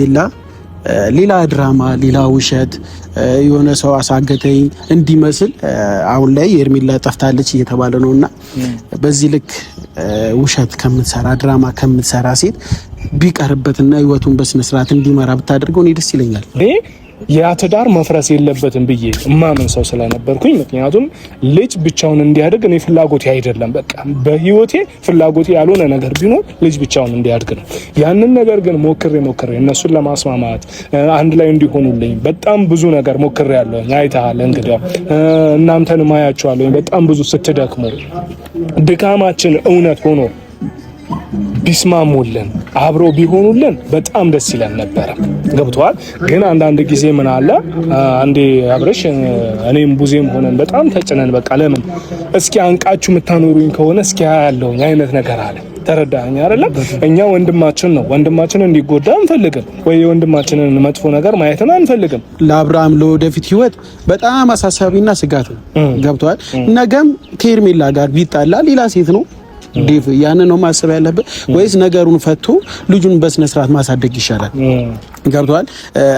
ሌላ ሌላ ድራማ፣ ሌላ ውሸት፣ የሆነ ሰው አሳገተኝ እንዲመስል አሁን ላይ ሄርሜላ ጠፍታለች እየተባለ ነው። እና በዚህ ልክ ውሸት ከምትሰራ፣ ድራማ ከምትሰራ ሴት ቢቀርበትና ህይወቱን በስነ ስርዓት እንዲመራ ብታደርገው እኔ ደስ ይለኛል። ያ ትዳር መፍረስ የለበትም ብዬ እማምን ሰው ስለነበርኩኝ፣ ምክንያቱም ልጅ ብቻውን እንዲያድግ እኔ ፍላጎቴ አይደለም። በቃ በህይወቴ ፍላጎቴ ያልሆነ ነገር ቢኖር ልጅ ብቻውን እንዲያድግ ነው። ያንን ነገር ግን ሞክሬ ሞክሬ እነሱን ለማስማማት፣ አንድ ላይ እንዲሆኑልኝ በጣም ብዙ ነገር ሞክሬ ያለሁኝ፣ አይተሃል። እንግዲህ እናንተን ማያቸዋለሁኝ በጣም ብዙ ስትደክሙ፣ ድካማችን እውነት ሆኖ ቢስማሙልን፣ አብሮ ቢሆኑልን በጣም ደስ ይለን ነበረ። ገብተዋል። ግን አንዳንድ ጊዜ ምን አለ፣ አንዴ አብረሽ እኔም ቡዜም ሆነን በጣም ተጭነን በቃ ለምን እስኪ አንቃችሁ የምታኖሩኝ ከሆነ እስኪ ያለውኝ አይነት ነገር አለ። ተረዳኸኝ አይደለም? እኛ ወንድማችን ነው፣ ወንድማችን እንዲጎዳ አንፈልግም፣ ወይ የወንድማችንን መጥፎ ነገር ማየትን አንፈልግም። ለአብርሃም ለወደፊት ህይወት በጣም አሳሳቢና ስጋት ነው። ገብተዋል። ነገም ከሄርሜላ ጋር ቢጣላ ሌላ ሴት ነው ዴቭ፣ ያንን ነው ማሰብ ያለብህ ወይስ ነገሩን ፈቶ ልጁን በስነ ስርዓት ማሳደግ ይሻላል? ገብቷል።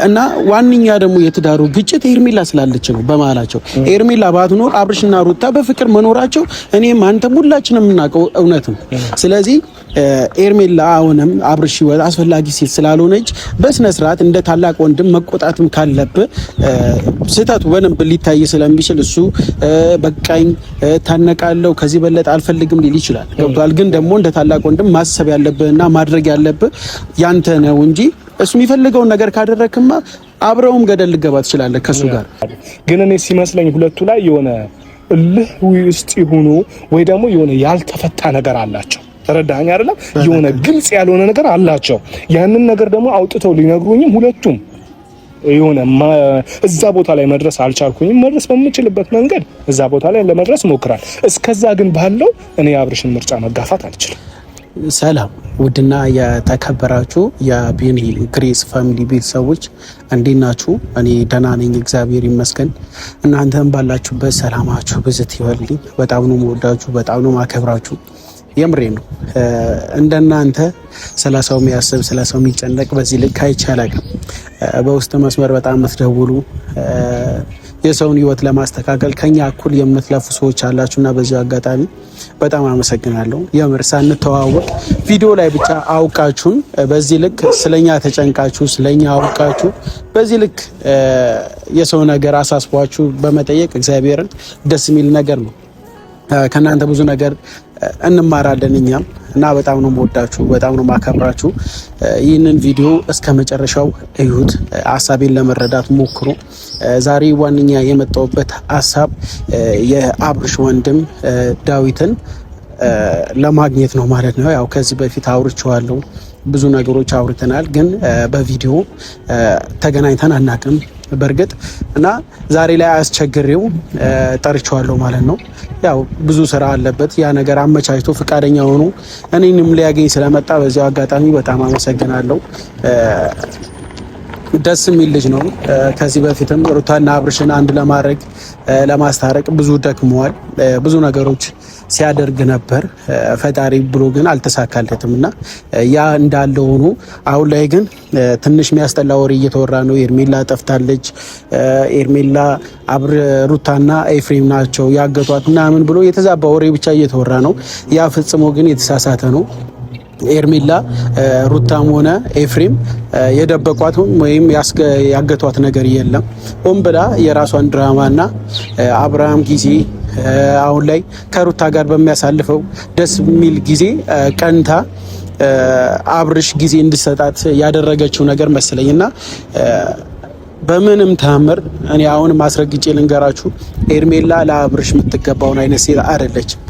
እና ዋነኛ ደግሞ የትዳሩ ግጭት ሄርሜላ ስላለች ነው በመሀላቸው። ሄርሜላ ባትኖር አብርሽና ሩታ በፍቅር መኖራቸው እኔም አንተም ሁላችንም የምናውቀው እውነት ነው። ስለዚህ ሄርሜላ አሁንም አብርሽ ህይወት አስፈላጊ ሴት ስላልሆነች በስነ ስርዓት እንደ ታላቅ ወንድም መቆጣትም ካለብህ ስህተቱ በደንብ ሊታይ ስለሚችል እሱ በቃኝ፣ ታነቃለሁ፣ ከዚህ በለጠ አልፈልግም ሊል ይችላል። ገብቷል። ግን ደግሞ እንደ ታላቅ ወንድም ማሰብ ያለብህና ማድረግ ያለብህ ያንተ ነው እንጂ እሱ የሚፈልገውን ነገር ካደረክማ አብረውም ገደል ልገባ ትችላለህ ከሱ ጋር። ግን እኔ ሲመስለኝ ሁለቱ ላይ የሆነ እልህ ውስጥ ይሁኑ ወይ ደግሞ የሆነ ያልተፈታ ነገር አላቸው። ተረዳኸኝ አይደለም? የሆነ ግልጽ ያልሆነ ነገር አላቸው። ያንን ነገር ደግሞ አውጥተው ሊነግሩኝም ሁለቱም የሆነ እዛ ቦታ ላይ መድረስ አልቻልኩኝም። መድረስ በምችልበት መንገድ እዛ ቦታ ላይ ለመድረስ ሞክራል። እስከዛ ግን ባለው እኔ የአብርሽን ምርጫ መጋፋት አልችልም። ሰላም ውድና የተከበራችሁ የቢኒ ግሬስ family ቤተሰቦች፣ እንዴት ናችሁ? እኔ ደህና ነኝ፣ እግዚአብሔር ይመስገን። እናንተም ባላችሁበት ሰላማችሁ ብዝት ይበልልኝ። በጣም ነው መወዳችሁ፣ በጣም ነው ማከብራችሁ። የምሬ ነው። እንደናንተ ስለ ሰው የሚያስብ፣ ስለ ሰው የሚጨነቅ በዚህ ልክ አይቼ አላቅም። በውስጥ መስመር በጣም የምትደውሉ፣ የሰውን ህይወት ለማስተካከል ከኛ እኩል የምትለፉ ሰዎች አላችሁ እና በዚሁ አጋጣሚ በጣም አመሰግናለሁ። የምር ሳንተዋወቅ ቪዲዮ ላይ ብቻ አውቃችሁን በዚህ ልክ ስለኛ ተጨንቃችሁ፣ ስለኛ አውቃችሁ፣ በዚህ ልክ የሰው ነገር አሳስቧችሁ በመጠየቅ እግዚአብሔርን ደስ የሚል ነገር ነው። ከእናንተ ብዙ ነገር እንማራለን እኛም እና በጣም ነው የምወዳችሁ፣ በጣም ነው የማከብራችሁ። ይህንን ቪዲዮ እስከ መጨረሻው እዩት፣ ሀሳቤን ለመረዳት ሞክሩ። ዛሬ ዋነኛ የመጣሁበት ሀሳብ የአብርሽ ወንድም ዳዊትን ለማግኘት ነው ማለት ነው። ያው ከዚህ በፊት አውርቼዋለሁ፣ ብዙ ነገሮች አውርተናል፣ ግን በቪዲዮ ተገናኝተን አናውቅም በእርግጥ። እና ዛሬ ላይ አስቸግሬው ጠርቼዋለሁ ማለት ነው። ያው ብዙ ስራ አለበት፣ ያ ነገር አመቻችቶ ፈቃደኛ ሆኖ እኔንም ሊያገኝ ስለመጣ በዚያው አጋጣሚ በጣም አመሰግናለሁ። ደስ የሚል ልጅ ነው። ከዚህ በፊትም ሩታና አብርሽን አንድ ለማድረግ፣ ለማስታረቅ ብዙ ደክመዋል። ብዙ ነገሮች ሲያደርግ ነበር። ፈጣሪ ብሎ ግን አልተሳካለትም እና ያ እንዳለ ሆኖ አሁን ላይ ግን ትንሽ የሚያስጠላ ወሬ እየተወራ ነው። ኤርሜላ ጠፍታለች፣ ኤርሜላ አብር ሩታና ኤፍሬም ናቸው ያገቷት ምናምን ብሎ የተዛባ ወሬ ብቻ እየተወራ ነው። ያ ፈጽሞ ግን የተሳሳተ ነው። ኤርሜላ ሩታም ሆነ ኤፍሬም የደበቋት ወይም ያገቷት ነገር የለም። ሆን ብላ የራሷን ድራማና አብርሃም ጊዜ አሁን ላይ ከሩታ ጋር በሚያሳልፈው ደስ የሚል ጊዜ ቀንታ አብርሽ ጊዜ እንዲሰጣት ያደረገችው ነገር መሰለኝ። እና በምንም ተአምር እኔ አሁንም አስረግጬ ልንገራችሁ፣ ኤርሜላ ለአብርሽ የምትገባውን አይነት ሴት አይደለችም።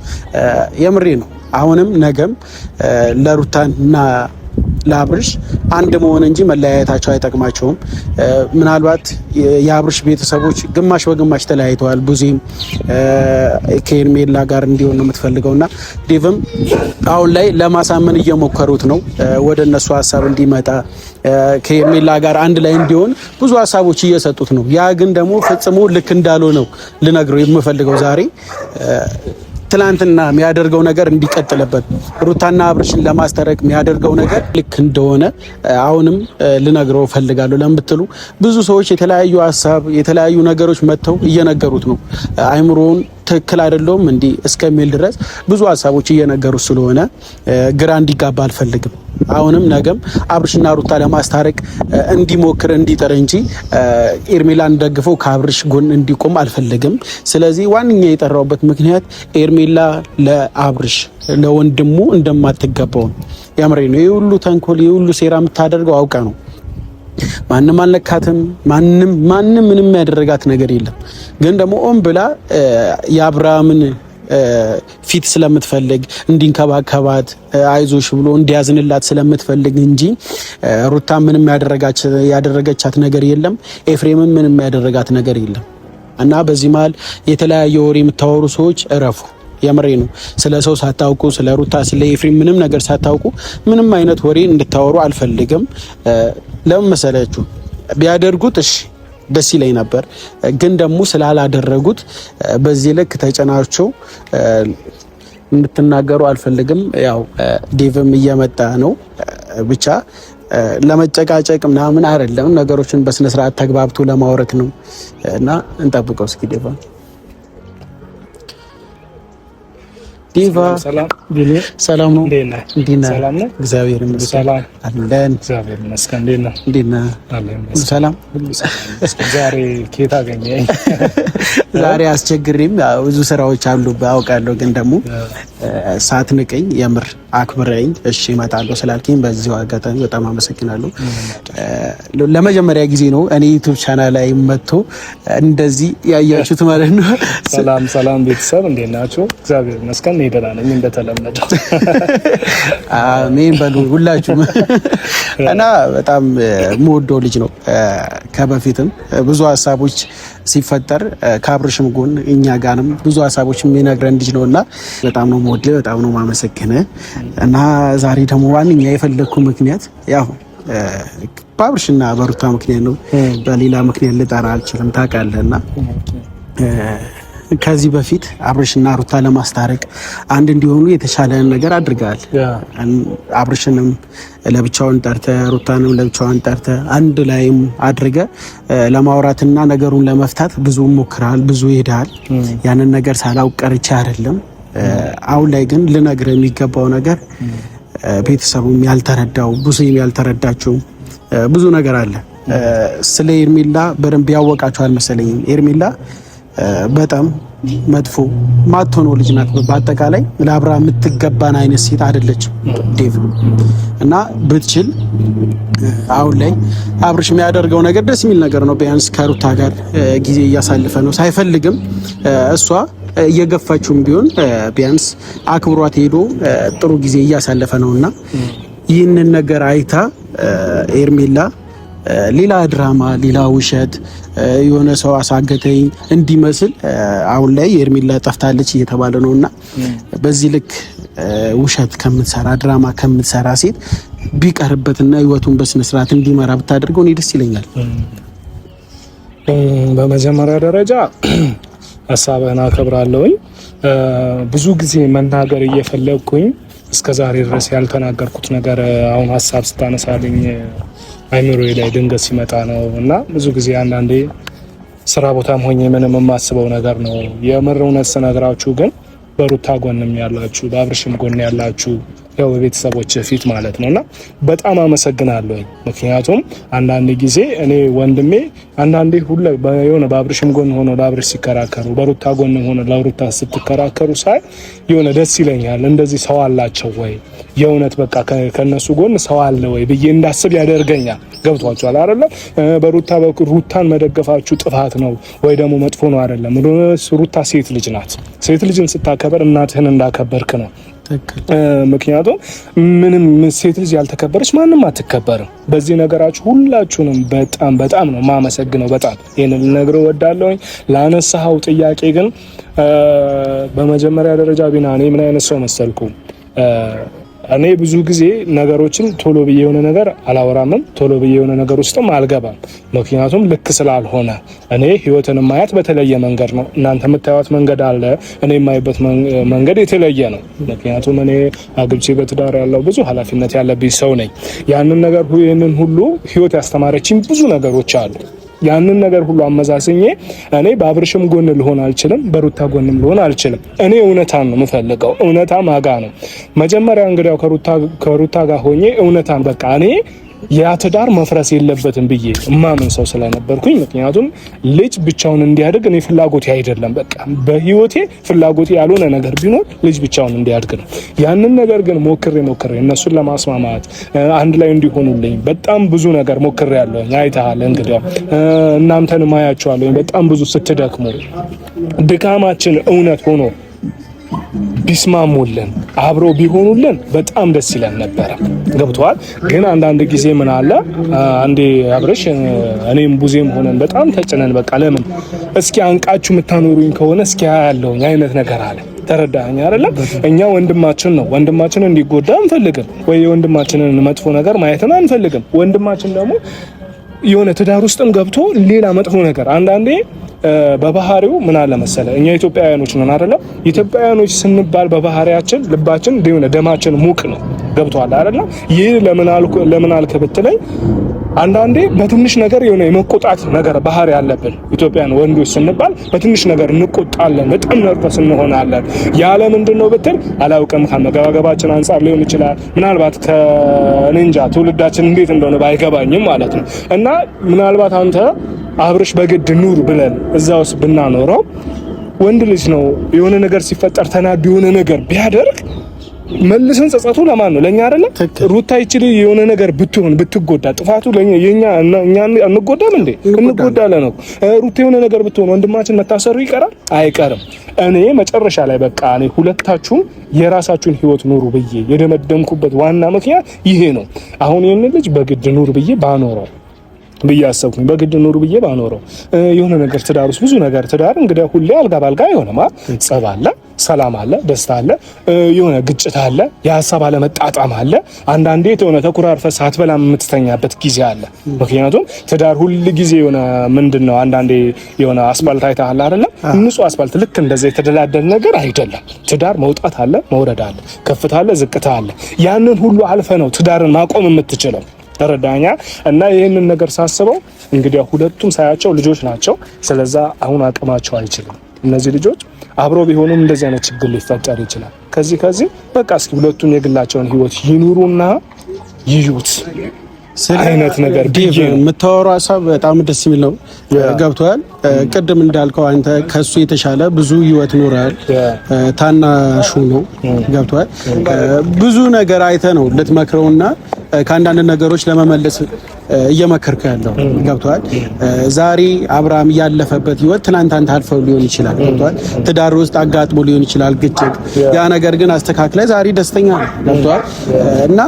የምሬ ነው። አሁንም ነገም ለሩታና ለአብርሽ አንድ መሆን እንጂ መለያየታቸው አይጠቅማቸውም። ምናልባት የአብርሽ ቤተሰቦች ግማሽ በግማሽ ተለያይተዋል። ቡዜም ከሄርሜላ ጋር እንዲሆን ነው የምትፈልገው እና ዴቭም አሁን ላይ ለማሳመን እየሞከሩት ነው፣ ወደ እነሱ ሀሳብ እንዲመጣ፣ ከሄርሜላ ጋር አንድ ላይ እንዲሆን ብዙ ሀሳቦች እየሰጡት ነው። ያ ግን ደግሞ ፈጽሞ ልክ እንዳልሆነው ልነግረው የምፈልገው ዛሬ። ትላንትና የሚያደርገው ነገር እንዲቀጥልበት ሩታና አብርሽን ለማስታረቅ የሚያደርገው ነገር ልክ እንደሆነ አሁንም ልነግረው እፈልጋለሁ ለምትሉ ብዙ ሰዎች የተለያዩ ሀሳብ የተለያዩ ነገሮች መጥተው እየነገሩት ነው። አይምሮውን ትክክል አይደለውም እንዲህ እስከሚል ድረስ ብዙ ሀሳቦች እየነገሩት ስለሆነ ግራ እንዲጋባ አልፈልግም። አሁንም ነገም አብርሽና ሩታ ለማስታረቅ እንዲሞክር እንዲጥር እንጂ ኤርሜላን ደግፎ ከአብርሽ ጎን እንዲቆም አልፈልግም። ስለዚህ ዋነኛ የጠራውበት ምክንያት ኤርሜላ ለአብርሽ ለወንድሙ እንደማትገባው ነው። የምሬ ነው። ይህ ሁሉ ተንኮል፣ ይህ ሁሉ ሴራ የምታደርገው አውቃ ነው። ማንም አልነካትም። ማንም ማንም ምንም ያደረጋት ነገር የለም። ግን ደግሞ ኦን ብላ የአብርሃምን ፊት ስለምትፈልግ እንዲንከባከባት አይዞሽ ብሎ እንዲያዝንላት ስለምትፈልግ እንጂ ሩታ ምንም ያደረገቻት ነገር የለም። ኤፍሬምም ምንም ያደረጋት ነገር የለም። እና በዚህ መሀል የተለያየ ወሬ የምታወሩ ሰዎች እረፉ። የምሬ ነው። ስለ ሰው ሳታውቁ ስለ ሩታ ስለ ኤፍሬም ምንም ነገር ሳታውቁ ምንም አይነት ወሬ እንድታወሩ አልፈልግም። ለምን መሰላችሁ? ቢያደርጉት እሺ ደስ ይለኝ ነበር፣ ግን ደግሞ ስላላደረጉት በዚህ ልክ ተጨናቸው እንድትናገሩ አልፈልግም። ያው ዴቭም እየመጣ ነው። ብቻ ለመጨቃጨቅ ምናምን አይደለም፣ ነገሮችን በስነስርዓት ተግባብቶ ለማውረት ነው እና እንጠብቀው እስኪ ዴቫ ዲቫ ሰላም ነው? እንዴት ነህ? እግዚአብሔር ይመስገን አለን። እግዚአብሔር ይመስገን። እንዴት ነህ? እንዴት ነህ? ሰላም። ዛሬ ከየት አገኘኸኝ? ዛሬ አስቸግሬም ብዙ ስራዎች አሉ አውቃለሁ፣ ግን ደግሞ ሳትንቀኝ የምር አክብረኝ እሺ እመጣለሁ ስላልከኝ በዚሁ አጋጣሚ በጣም አመሰግናለሁ። ለመጀመሪያ ጊዜ ነው እኔ YouTube channel ላይ መጥቶ እንደዚህ ያያችሁት ማለት ነው። ሰላም ሰላም ቤተሰብ እንዴት ናችሁ? እግዚአብሔር ይመስገን እኔ ደህና ነኝ እንደተለመደው። አሜን በሉ ሁላችሁም። እና በጣም የምወደው ልጅ ነው። ከበፊትም ብዙ ሀሳቦች ሲፈጠር ከአብርሽም ጎን እኛ ጋርም ብዙ ሀሳቦች የሚነግረን ልጅ ነው እና በጣም ነው የምወደው፣ በጣም ነው የማመሰግንህ። እና ዛሬ ደግሞ ዋነኛ የፈለግኩ ምክንያት ያው በአብርሽና በሩታ ምክንያት ነው። በሌላ ምክንያት ልጠራ አልችልም ታውቃለህ። እና ከዚህ በፊት አብርሽና ሩታ ለማስታረቅ አንድ እንዲሆኑ የተሻለ ነገር አድርገሃል። አብርሽንም ለብቻውን ጠርተ ሩታንም ለብቻዋን ጠርተ አንድ ላይም አድርገ ለማውራትና ነገሩን ለመፍታት ብዙ ሞክረሃል፣ ብዙ ሄደሃል። ያንን ነገር ሳላውቅ ቀርቼ አይደለም። አሁን ላይ ግን ልነግርህ የሚገባው ነገር ቤተሰቡም ያልተረዳው ብዙም ያልተረዳችው ብዙ ነገር አለ። ስለ ኤርሜላ በደንብ ያወቃችሁ አልመሰለኝም። ኤርሜላ በጣም መጥፎ ማትሆነው ልጅ ናት። በአጠቃላይ ለአብርሃም የምትገባን አይነት ሴት አይደለችም ዴቭ። እና ብትችል አሁን ላይ አብርሽ የሚያደርገው ነገር ደስ የሚል ነገር ነው። ቢያንስ ከሩታ ጋር ጊዜ እያሳለፈ ነው። ሳይፈልግም እሷ እየገፋችውም ቢሆን ቢያንስ አክብሯት ሄዶ ጥሩ ጊዜ እያሳለፈ ነው እና ይህንን ነገር አይታ ኤርሜላ ሌላ ድራማ፣ ሌላ ውሸት የሆነ ሰው አሳገተኝ እንዲመስል አሁን ላይ ኤርሜላ ጠፍታለች እየተባለ ነው እና በዚህ ልክ ውሸት ከምትሰራ ድራማ ከምትሰራ ሴት ቢቀርበትና ህይወቱን በስነስርዓት እንዲመራ ብታደርገው እኔ ደስ ይለኛል። በመጀመሪያ ደረጃ ሀሳብህን አከብራለሁኝ። ብዙ ጊዜ መናገር እየፈለግኩኝ እስከ ዛሬ ድረስ ያልተናገርኩት ነገር አሁን ሀሳብ ስታነሳልኝ አይምሮዬ ላይ ድንገት ሲመጣ ነው እና ብዙ ጊዜ አንዳንዴ ስራ ቦታም ሆኜ ምንም የማስበው ነገር ነው። የምር እውነት ስነግራችሁ ግን በሩታ ጎንም ያላችሁ በአብርሽም ጎን ያላችሁ ያው በቤተሰቦች ፊት ማለት ነው እና በጣም አመሰግናለሁ። ምክንያቱም አንዳንድ ጊዜ እኔ ወንድሜ አንዳንዴ ሁለ የሆነ በአብርሽም ጎን ሆኖ ለአብርሽ ሲከራከሩ፣ በሩታ ጎን ሆኖ ለሩታ ስትከራከሩ ሳይ የሆነ ደስ ይለኛል። እንደዚህ ሰው አላቸው ወይ የእውነት በቃ ከነሱ ጎን ሰው አለ ወይ ብዬ እንዳስብ ያደርገኛል። ገብቷቸዋል አይደለም? በሩታ ሩታን መደገፋችሁ ጥፋት ነው ወይ ደግሞ መጥፎ ነው አይደለም። ሩታ ሴት ልጅ ናት። ሴት ልጅን ስታከበር እናትህን እንዳከበርክ ነው። ምክንያቱም ምንም ሴት ልጅ ያልተከበረች ማንም አትከበርም። በዚህ ነገራችሁ ሁላችሁንም በጣም በጣም ነው ማመሰግነው። በጣም ይህንን ልነግርህ እወዳለሁኝ። ላነሳኸው ጥያቄ ግን በመጀመሪያ ደረጃ ቢና እኔ ምን አይነት ሰው መሰልኩ? እኔ ብዙ ጊዜ ነገሮችን ቶሎ ብዬ የሆነ ነገር አላወራምም፣ ቶሎ ብዬ የሆነ ነገር ውስጥም አልገባም። ምክንያቱም ልክ ስላልሆነ እኔ ህይወትን ማየት በተለየ መንገድ ነው። እናንተ የምታዩት መንገድ አለ፣ እኔ የማይበት መንገድ የተለየ ነው። ምክንያቱም እኔ አግብቼ በትዳር ያለው ብዙ ኃላፊነት ያለብኝ ሰው ነኝ። ያንን ነገር ይህንን ሁሉ ህይወት ያስተማረችኝ ብዙ ነገሮች አሉ። ያንን ነገር ሁሉ አመዛዝኜ እኔ በአብርሽም ጎን ልሆን አልችልም፣ በሩታ ጎንም ልሆን አልችልም። እኔ እውነታን ነው የምፈልገው። እውነታ ማጋ ነው። መጀመሪያ እንግዲያው ከሩታ ጋር ሆኜ እውነታን በቃ እኔ ያ ትዳር መፍረስ የለበትም ብዬ እማምን ሰው ስለነበርኩኝ፣ ምክንያቱም ልጅ ብቻውን እንዲያድግ እኔ ፍላጎቴ አይደለም። በቃ በህይወቴ ፍላጎቴ ያልሆነ ነገር ቢኖር ልጅ ብቻውን እንዲያድግ ነው። ያንን ነገር ግን ሞክሬ ሞክሬ እነሱን ለማስማማት አንድ ላይ እንዲሆኑልኝ በጣም ብዙ ነገር ሞክሬ ያለሁኝ። አይተሃል እንግዲህ እናንተን ማያቸዋለሁኝ። በጣም ብዙ ስትደክሙ ድካማችን እውነት ሆኖ ቢስማሙልን አብሮ ቢሆኑልን በጣም ደስ ይለን ነበረ። ገብተዋል። ግን አንዳንድ ጊዜ ምን አለ አንዴ አብረሽ እኔም ቡዜም ሆነን በጣም ተጭነን በቃ ለምን እስኪ አንቃችሁ የምታኖሩኝ ከሆነ እስኪ ያለውኝ አይነት ነገር አለ። ተረዳኸኝ አይደለም? እኛ ወንድማችን ነው፣ ወንድማችን እንዲጎዳ አንፈልግም፣ ወይ የወንድማችንን መጥፎ ነገር ማየትን አንፈልግም። ወንድማችን ደግሞ የሆነ ትዳር ውስጥም ገብቶ ሌላ መጥፎ ነገር አንዳንዴ በባህሪው ምን አለ መሰለ፣ እኛ ኢትዮጵያውያኖች ነን አይደለም? ኢትዮጵያውያኖች ስንባል በባህሪያችን ልባችን የሆነ ደማችን ሙቅ ነው። ገብቷል አይደለም? ይህ ለምን አልክ ብትለኝ አንዳንዴ በትንሽ ነገር የሆነ የመቆጣት ነገር ባህሪ ያለብን ኢትዮጵያን ወንዶች ስንባል በትንሽ ነገር እንቆጣለን፣ በጣም nervous እንሆናለን። ያለ ምንድን ነው ብትል አላውቅም፣ ከአመጋገባችን አንጻር ሊሆን ይችላል። ምናልባት ከእኔ እንጃ ትውልዳችን እንዴት እንደሆነ ባይገባኝም ማለት ነው። እና ምናልባት አንተ አብርሽ በግድ ኑር ብለን እዛ ውስጥ ብናኖረው ወንድ ልጅ ነው፣ የሆነ ነገር ሲፈጠር ተናዶ የሆነ ነገር ቢያደርግ መልሰን ጸጸቱ ለማን ነው? ለኛ አይደለም? ሩታ ይችል የሆነ ነገር ብትሆን ብትጎዳ ጥፋቱ ለኛ የኛ እኛ አንጎዳም እንዴ? እንጎዳለን ነው። ሩታ የሆነ ነገር ብትሆን ወንድማችን መታሰሩ ይቀራል አይቀርም? እኔ መጨረሻ ላይ በቃ እኔ ሁለታችሁም የራሳችሁን ህይወት ኑሩ ብዬ የደመደምኩበት ዋና ምክንያት ይሄ ነው። አሁን ይህን ልጅ በግድ ኑር ብዬ ባኖረው ብዬ አሰብኩኝ። በግድ ኑሩ ብዬ ባኖረው የሆነ ነገር ትዳር ውስጥ ብዙ ነገር ትዳር እንግዲህ ሁሌ አልጋ ባልጋ አይሆንም። ጸብ አለ፣ ሰላም አለ፣ ደስታ አለ፣ የሆነ ግጭት አለ፣ የሀሳብ አለመጣጣም አለ። አንዳንዴ የሆነ ተኩራርፈህ ሳትበላ የምትተኛበት ጊዜ አለ። ምክንያቱም ትዳር ሁል ጊዜ የሆነ ምንድን ነው አንዳንዴ የሆነ አስፋልት አይተሃል አይደለም? ንጹህ አስፋልት ልክ እንደዛ የተደላደለ ነገር አይደለም። ትዳር መውጣት አለ፣ መውረድ አለ፣ ከፍታ አለ፣ ዝቅታ አለ። ያንን ሁሉ አልፈ ነው ትዳርን ማቆም የምትችለው። ተረዳኛ እና ይህንን ነገር ሳስበው እንግዲህ ሁለቱም ሳያቸው ልጆች ናቸው። ስለዛ አሁን አቅማቸው አይችልም። እነዚህ ልጆች አብሮ ቢሆኑም እንደዚህ አይነት ችግር ሊፈጠር ይችላል። ከዚህ በቃ እስኪ ሁለቱም የግላቸውን ህይወት ይኑሩና ይዩት አይነት ነገር ዴቭ፣ የምታወራው ሀሳብ በጣም ደስ የሚል ነው። ገብቶሃል። ቅድም እንዳልከው አንተ ከሱ የተሻለ ብዙ ህይወት ኖረሃል። ታናሹ ነው። ገብቶሃል። ብዙ ነገር አይተ ነው ልትመክረውና ከአንዳንድ ነገሮች ለመመለስ እየመከርከ ያለው ገብቶሃል። ዛሬ አብርሃም ያለፈበት ህይወት ትናንት አንተ አልፈው ሊሆን ይችላል። ገብቶሃል። ትዳር ውስጥ አጋጥሞ ሊሆን ይችላል ግጭት። ያ ነገር ግን አስተካክለ ዛሬ ደስተኛ ነው። ገብቶሃል። እና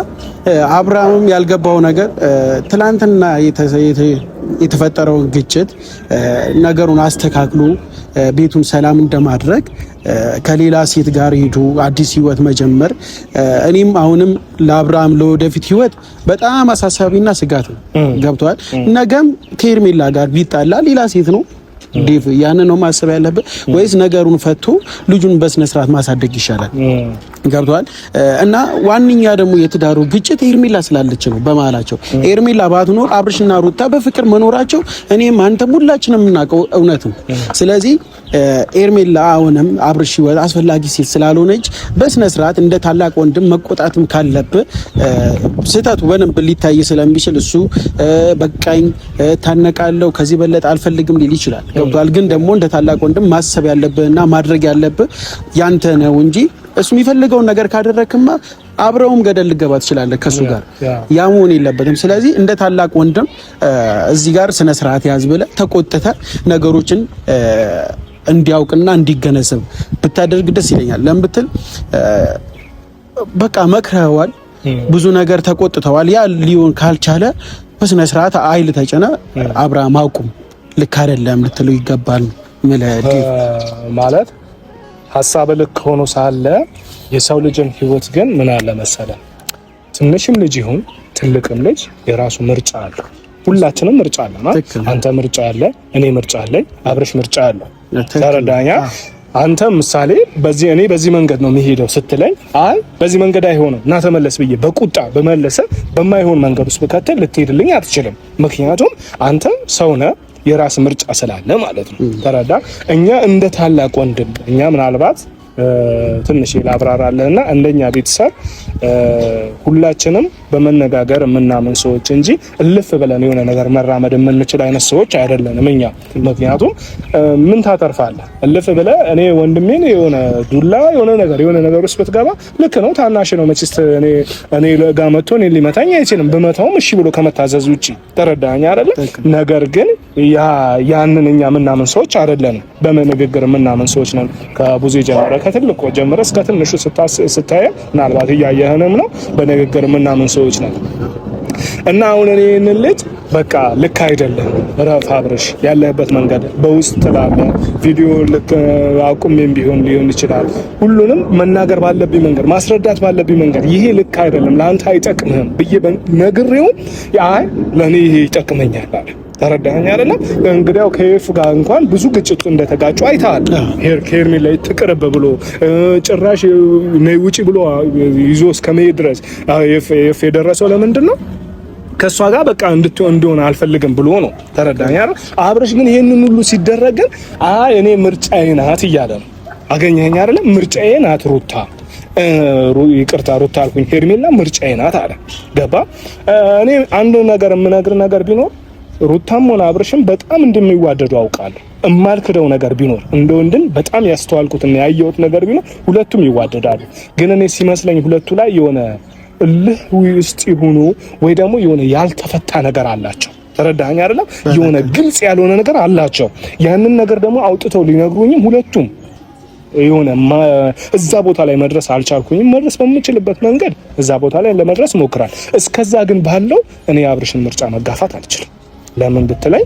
አብርሃምም ያልገባው ነገር ትናንትና የተፈጠረውን ግጭት ነገሩን አስተካክሎ ቤቱን ሰላም እንደማድረግ ከሌላ ሴት ጋር ሄዶ አዲስ ህይወት መጀመር እኔም አሁንም ለአብርሃም ለወደፊት ህይወት በጣም አሳሳቢና ስጋት ነው። ገብቷል። ነገም ከሄርሜላ ጋር ቢጣላ ሌላ ሴት ነው ዴቭ፣ ያንን ነው ማሰብ ያለብህ ወይስ ነገሩን ፈቶ ልጁን በስነ ስርዓት ማሳደግ ይሻላል? ገብቷል። እና ዋነኛ ደግሞ የትዳሩ ግጭት ሄርሜላ ስላለች ነው በመሀላቸው። ሄርሜላ ባትኖር አብርሽና ሩታ በፍቅር መኖራቸው እኔም አንተም ሁላችንም የምናውቀው እውነት ነው። ስለዚህ ሄርሜላ አሁንም አብርሽ ህይወት አስፈላጊ ሴት ስላልሆነች በስነ ስርዓት እንደ ታላቅ ወንድም መቆጣትም ካለብህ ስህተቱ በደንብ ሊታይ ስለሚችል እሱ በቃኝ፣ ታነቃለሁ፣ ከዚህ በለጠ አልፈልግም ሊል ይችላል። ገብቷል። ግን ደግሞ እንደ ታላቅ ወንድም ማሰብ ያለብህና ማድረግ ያለብህ ያንተ ነው እንጂ እሱ የሚፈልገውን ነገር ካደረክማ አብረውም ገደል ልገባ ትችላለህ ከሱ ጋር። ያ መሆን የለበትም። ስለዚህ እንደ ታላቅ ወንድም እዚህ ጋር ስነ ስርዓት ያዝ ብለህ ተቆጥተህ ነገሮችን እንዲያውቅና እንዲገነዘብ ብታደርግ ደስ ይለኛል። ለምን ብትል በቃ መክረዋል፣ ብዙ ነገር ተቆጥተዋል። ያ ሊሆን ካልቻለ በስነ ስርዓት አይል ተጭነ አብርሃም አቁም፣ ልክ አይደለም ልትለው ይገባል። ማለት ሀሳብ ልክ ሆኖ ሳለ የሰው ልጅን ህይወት ግን ምን አለ መሰለ ትንሽም ልጅ ይሁን ትልቅም ልጅ የራሱ ምርጫ አለው። ሁላችንም ምርጫ አለ። አንተ ምርጫ አለ፣ እኔ ምርጫ አለኝ፣ አብረሽ ምርጫ አለ። ተረዳኛ? አንተ ምሳሌ በዚህ እኔ በዚህ መንገድ ነው የሚሄደው ስትለኝ፣ አይ በዚህ መንገድ አይሆንም እና ተመለስ ብዬ በቁጣ በመለሰ በማይሆን መንገድ ውስጥ ብከተል ልትሄድልኝ አትችልም። ምክንያቱም አንተ ሰው ነህ፣ የራስ ምርጫ ስላለ ማለት ነው። ተረዳ? እኛ እንደ ታላቅ ወንድም እኛ ምናልባት ትንሽ ላብራራለህና እንደኛ ቤተሰብ ሁላችንም በመነጋገር የምናምን ሰዎች እንጂ እልፍ ብለን የሆነ ነገር መራመድ የምንችል አይነት ሰዎች አይደለንም እኛ። ምክንያቱም ምን ታተርፋለህ? እልፍ ብለህ እኔ ወንድሜን የሆነ ዱላ የሆነ ነገር ውስጥ ብትገባ ልክ ነው፣ ታናሽ ነው መቼስ እኔ ጋ መጥቶ እኔን ሊመታኝ አይችልም። ብመታውም እሺ ብሎ ከመታዘዝ ውጪ። ተረዳኸኝ አይደለ? ነገር ግን ያንን እኛ የምናምን ሰዎች አይደለንም። በንግግር የምናምን ሰዎች ነን። ከቡዜ ጀምረ ከትልቁ ጀምረ እስከ ትንሹ ስታየ ምናልባት እያየህንም ነው። በንግግር የምናምን ሰዎች ነን እና አሁን እኔ ይህንን ልጅ በቃ ልክ አይደለም፣ እረፍ አብርሽ፣ ያለህበት መንገድ በውስጥ ላለ ቪዲዮ ልክ አቁሜም ቢሆን ሊሆን ይችላል። ሁሉንም መናገር ባለብኝ መንገድ፣ ማስረዳት ባለብኝ መንገድ ይሄ ልክ አይደለም፣ ለአንተ አይጠቅምህም ብዬ ነግሬው፣ አይ ለእኔ ይሄ ይጠቅመኛል አለ። ተረዳኸኝ አይደለም? እንግዲያው ከኤፍ ጋር እንኳን ብዙ ግጭት እንደተጋጩ አይተሃል። ሄርሜላ ላይ ትቅርብ ብሎ ጭራሽ ነይ ውጪ ብሎ ይዞ እስከመሄድ ድረስ ኤፍ የደረሰው ለምንድን ነው? ከእሷ ጋር በቃ እንደሆነ አልፈልግም ብሎ ነው። ተረዳኸኝ አይደል? አብረሽ ግን ይሄንን ሁሉ ሲደረግ ግን አይ እኔ ምርጫዬ ናት እያለ ነው። አገኘኸኝ አይደለም? ምርጫዬ ናት ሩታ፣ ይቅርታ ሩታ አልኩኝ፣ ሄርሜላ ምርጫዬ ናት አለ። ገባ? እኔ አንድ ነገር የምነግር ነገር ቢኖር ሩታም ሆነ አብርሽም በጣም እንደሚዋደዱ አውቃለሁ። እማልክደው ነገር ቢኖር እንደ ወንድም በጣም ያስተዋልኩትና ያየሁት ነገር ቢኖር ሁለቱም ይዋደዳሉ። ግን እኔ ሲመስለኝ ሁለቱ ላይ የሆነ እልህ ውስጥ ይሁኑ ወይ ደግሞ የሆነ ያልተፈታ ነገር አላቸው። ተረዳኸኝ አይደለም? የሆነ ግልጽ ያልሆነ ነገር አላቸው። ያንን ነገር ደግሞ አውጥተው ሊነግሩኝም ሁለቱም የሆነ እዛ ቦታ ላይ መድረስ አልቻልኩኝም። መድረስ በምችልበት መንገድ እዛ ቦታ ላይ ለመድረስ እሞክራለሁ። እስከዛ ግን ባለው እኔ የአብርሽን ምርጫ መጋፋት አልችልም። ለምን ብትለኝ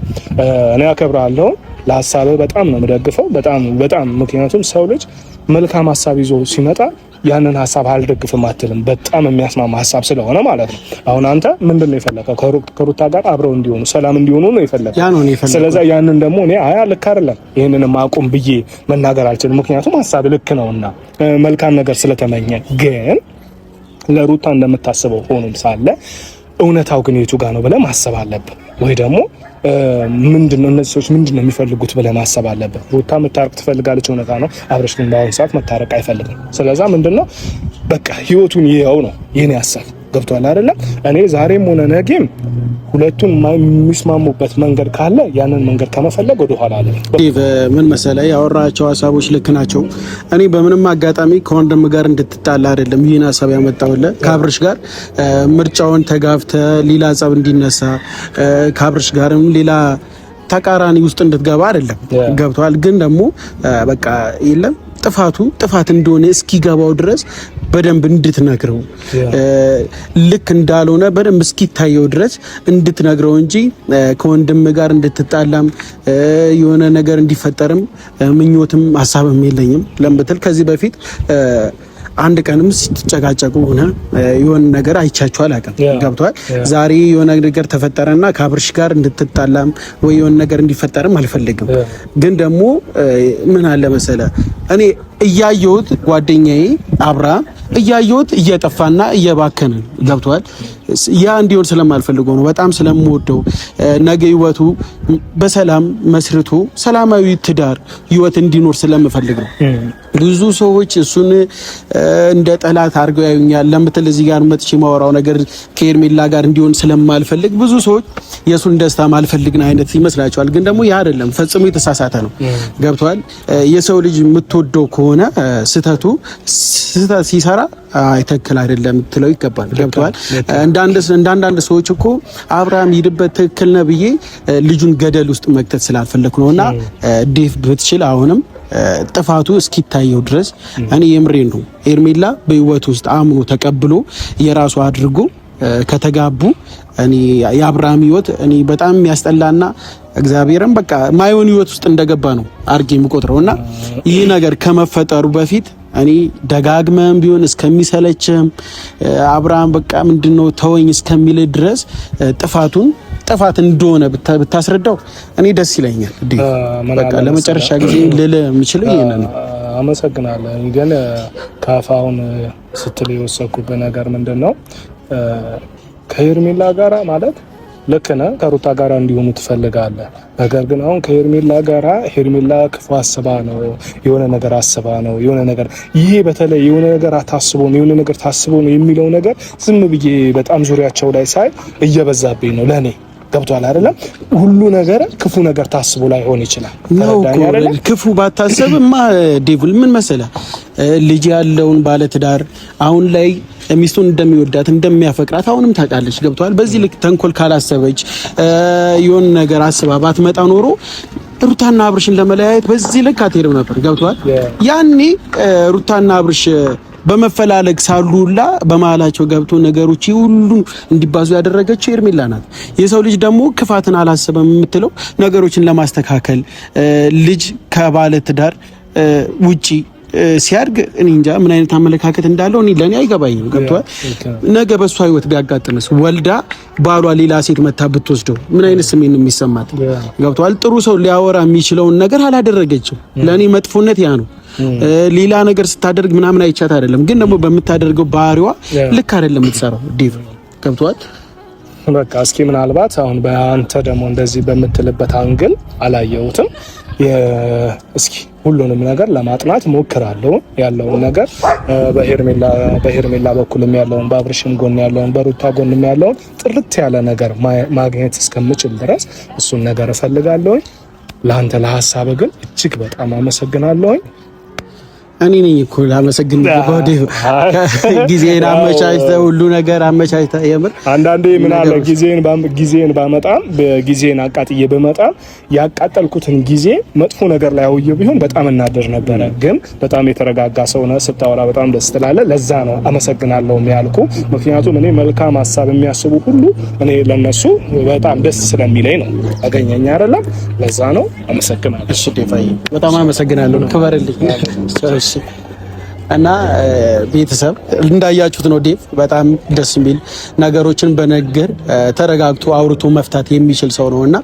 እኔ አከብርሃለሁ፣ ለሀሳብህ በጣም ነው የምደግፈው፣ በጣም በጣም። ምክንያቱም ሰው ልጅ መልካም ሀሳብ ይዞ ሲመጣ ያንን ሀሳብ አልደግፍም አትልም። በጣም የሚያስማማ ሀሳብ ስለሆነ ማለት ነው። አሁን አንተ ምንድን ነው የፈለከው? ከሩታ ጋር አብረው እንዲሆኑ ሰላም እንዲሆኑ ነው የፈለከው። ስለዛ ያንን ደግሞ እኔ አያ ልክ አይደለም ይህንንም አቁም ብዬ መናገር አልችልም። ምክንያቱም ሀሳብ ልክ ነውና መልካም ነገር ስለተመኘ፣ ግን ለሩታ እንደምታስበው ሆኖም ሳለ እውነታው ግን የቱ ጋር ነው ብለህ ማሰብ አለብን። ወይ ደግሞ ምንድነው እነዚህ ሰዎች ምንድነው የሚፈልጉት ብለህ ማሰብ አለብን። ሩታ መታረቅ ትፈልጋለች፣ እውነታ ነው። አብረሽ ግን በአሁኑ ሰዓት መታረቅ አይፈልግም። ስለዛ ምንድነው በቃ ህይወቱን ይኸው ነው የኔ ሀሳብ። ገብቷል አይደለም? እኔ ዛሬም ሆነ ነገም ሁለቱም የሚስማሙበት መንገድ ካለ ያንን መንገድ ከመፈለግ ወደ ኋላ አለ። ምን መሰለህ ያወራቸው ሀሳቦች ልክ ናቸው። እኔ በምንም አጋጣሚ ከወንድም ጋር እንድትጣላ አይደለም ይህን ሀሳብ ያመጣሁልህ። ከአብርሽ ጋር ምርጫውን ተጋፍተ ሌላ ጸብ እንዲነሳ ከአብርሽ ጋርም ሌላ ተቃራኒ ውስጥ እንድትገባ አይደለም። ገብቷል። ግን ደግሞ በቃ የለም ጥፋቱ ጥፋት እንደሆነ እስኪገባው ድረስ በደንብ እንድትነግረው ልክ እንዳልሆነ በደንብ እስኪታየው ድረስ እንድትነግረው እንጂ ከወንድም ጋር እንድትጣላም የሆነ ነገር እንዲፈጠርም ምኞትም ሀሳብም የለኝም። ለምትል ከዚህ በፊት አንድ ቀንም ስትጨቃጨቁ ሆነ የሆነ ነገር አይቻችሁ አላውቅም። ገብቷል። ዛሬ የሆነ ነገር ተፈጠረና ከአብርሽ ጋር እንድትጣላም ወይ የሆነ ነገር እንዲፈጠርም አልፈልግም። ግን ደግሞ ምን አለ መሰለ እኔ እያየሁት ጓደኛዬ አብርሃም እያየሁት እየጠፋና እየባከነ ገብቷል። ያ እንዲሆን ስለማልፈልገው ነው። በጣም ስለምወደው ነገ ህይወቱ በሰላም መስርቶ ሰላማዊ ትዳር ህይወት እንዲኖር ስለምፈልግ ነው። ብዙ ሰዎች እሱን እንደ ጠላት አድርገው ያዩኛል። ለምትል እዚህ ጋር መጥቼ ማወራው ነገር ከሄርሜላ ጋር እንዲሆን ስለማልፈልግ ብዙ ሰዎች የእሱን ደስታ ማልፈልግን አይነት ይመስላቸዋል። ግን ደግሞ ያ አይደለም፣ ፈጽሞ የተሳሳተ ነው። ገብቷል። የሰው ልጅ የምትወደው ከሆነ ስህተቱ ስህተት ሲሰራ ትክክል አይደለም ትለው ይገባል። ገብቷል። እንዳንዳንድ ሰዎች እኮ አብርሃም ሂድበት ትክክል ነህ ብዬ ልጁን ገደል ውስጥ መክተት ስላልፈለኩ ነውና ዴፍ ብትችል አሁንም ጥፋቱ እስኪታየው ድረስ እኔ የምሬን ነው። ሄርሜላ በህይወት ውስጥ አምኖ ተቀብሎ የራሱ አድርጎ ከተጋቡ እኔ የአብርሃም ህይወት እኔ በጣም የሚያስጠላና እግዚአብሔርም በቃ ማይሆን ህይወት ውስጥ እንደገባ ነው አድርጌ የምቆጥረው እና ይህ ነገር ከመፈጠሩ በፊት እኔ ደጋግመህም ቢሆን እስከሚሰለችህም አብርሃም በቃ ምንድነው ተወኝ እስከሚል ድረስ ጥፋቱን ጥፋት እንደሆነ ብታስረዳው እኔ ደስ ይለኛል። በቃ ለመጨረሻ ጊዜ ልልህ የምችለው ይሄን ነው። አመሰግናለሁ። ግን ካፋውን ስትል የወሰድኩብህ ነገር ምንድን ነው ከሄርሜላ ጋራ ማለት ልክ ነህ፣ ከሩታ ጋራ እንዲሆኑ ትፈልጋለህ። ነገር ግን አሁን ከሄርሜላ ጋራ ሄርሜላ ክፉ አስባ ነው የሆነ ነገር አስባ ነው የሆነ ነገር ይሄ በተለይ የሆነ ነገር ታስቦ ነው የሆነ ነገር ታስቦ ነው የሚለው ነገር ዝም ብዬ በጣም ዙሪያቸው ላይ ሳይ እየበዛብኝ ነው ለእኔ። ገብቷል አይደለም? ሁሉ ነገር ክፉ ነገር ታስቦ ላይሆን ይችላል። ክፉ ባታሰብማ ዴቭል ምን መሰለህ፣ ልጅ ያለውን ባለትዳር አሁን ላይ ሚስቱን እንደሚወዳት እንደሚያፈቅራት አሁንም ታውቃለች። ገብቷል። በዚህ ልክ ተንኮል ካላሰበች የሆነ ነገር አስባ ባትመጣ ኖሮ ሩታና አብርሽን ለመለያየት በዚህ ልክ አትሄድም ነበር። ገብቷል። ያኔ ሩታና አብርሽ በመፈላለግ ሳሉ ሁላ በመሀላቸው ገብቶ ነገሮች ሁሉ እንዲባዙ ያደረገችው ሄርሜላ ናት። የሰው ልጅ ደግሞ ክፋትን አላሰበም የምትለው ነገሮችን ለማስተካከል ልጅ ከባለ ትዳር ውጪ ሲያድግ እኔ እንጃ ምን አይነት አመለካከት እንዳለው እኔ ለኔ አይገባኝም። ገብቷል። ነገ በእሷ ህይወት ቢያጋጥምስ ወልዳ ባሏ ሌላ ሴት መታ ብትወስደው ምን አይነት ስሜት ነው የሚሰማት? ገብቷል። ጥሩ ሰው ሊያወራ የሚችለውን ነገር አላደረገችም። ለኔ መጥፎነት ያ ነው። ሌላ ነገር ስታደርግ ምናምን አይቻት አይደለም፣ ግን ደግሞ በምታደርገው ባህሪዋ ልክ አይደለም የምትሰራው ዴቭ። ገብቷል። በቃ እስኪ ምናልባት አሁን በአንተ ደግሞ እንደዚህ በምትልበት angle አላየሁትም። እስኪ ሁሉንም ነገር ለማጥናት ሞክራለሁ። ያለውን ነገር በሄርሜላ በኩልም ያለውን በአብርሽም ጎን ያለውን በሩታ ጎንም ያለውን ጥርት ያለ ነገር ማግኘት እስከምችል ድረስ እሱን ነገር እፈልጋለሁኝ። ለአንተ ለሀሳብ ግን እጅግ በጣም አመሰግናለሁኝ። እኔ ነኝ እኮ ላመሰግን ጊዜን አመቻችተህ ሁሉ ነገር አመቻችተህ የምር አንዳንዴ ምን አለ ጊዜን ባመጣም ጊዜን አቃጥዬ በመጣም ያቃጠልኩትን ጊዜ መጥፎ ነገር ላይ አውዬ ቢሆን በጣም እናደር ነበረ። ግን በጣም የተረጋጋ ሰው ነህ፣ ስታወራ በጣም ደስ ትላለህ። ለዛ ነው አመሰግናለሁ ያልኩ። ምክንያቱም እኔ መልካም ሀሳብ የሚያስቡ ሁሉ እኔ ለነሱ በጣም ደስ ስለሚለኝ ነው። አገኘኝ አይደለም? ለዛ ነው አመሰግናለሁ። እሺ ዴቫዬ በጣም አመሰግናለሁ። ክበርልኝ። እና ቤተሰብ እንዳያችሁት ነው። ዴቭ በጣም ደስ የሚል ነገሮችን በንግግር ተረጋግቶ አውርቶ መፍታት የሚችል ሰው ነው እና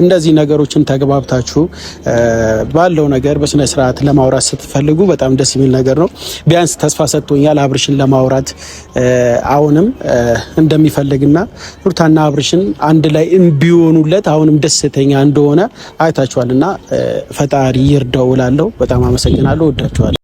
እንደዚህ ነገሮችን ተግባብታችሁ ባለው ነገር በስነ ስርዓት ለማውራት ስትፈልጉ በጣም ደስ የሚል ነገር ነው። ቢያንስ ተስፋ ሰጥቶኛል አብርሽን ለማውራት አሁንም እንደሚፈልግና ሩታና አብርሽን አንድ ላይ ቢሆኑለት አሁንም ደስተኛ እንደሆነ አይታችኋል እና ፈጣሪ ይርዳው እላለሁ። በጣም አመሰግናለሁ። ወዳችኋለሁ።